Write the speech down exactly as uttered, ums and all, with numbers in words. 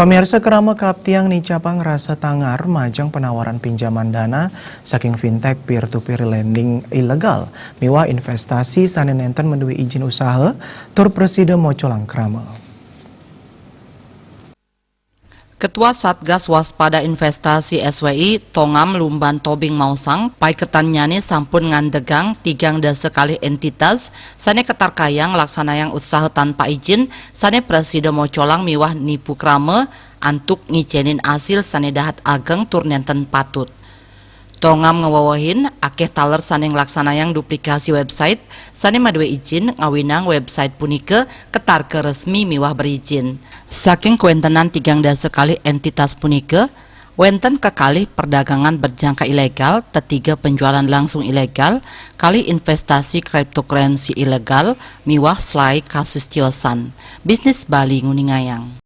Pamirsa, krama kaaptiang nicapang rasa tangar majeng penawaran pinjaman dana saking fintech peer-to-peer lending ilegal miwah investasi sane nenten menduwe ijin usaha tur prasida mocolang krama. Ketua Satgas Waspada Investasi S W I, Tongam Lumban Tobing maosang, paiketannyane sampun ngandegang tigang dasa kalih entitas sane ketarkayang laksanayang usaha tanpa ijin sane prasida mocolang miwah nipu krama antuk ngicenin asil sane dahat ageng tur nenten patut. Tongam ngewewehin, akeh taler sane nglaksanayang duplikasi website sane maduwe ijin ngawinang website punika ketarka resmi miwah berijin. Saking kawentenan tigang dasa kalih entitas punika, wenten kekalih perdagangan berjangka ilegal, tetiga penjualan langsung ilegal, kalih investasi cryptocurrency ilegal, miwah selae kasus tiosan. Bisnis Bali nguningayang.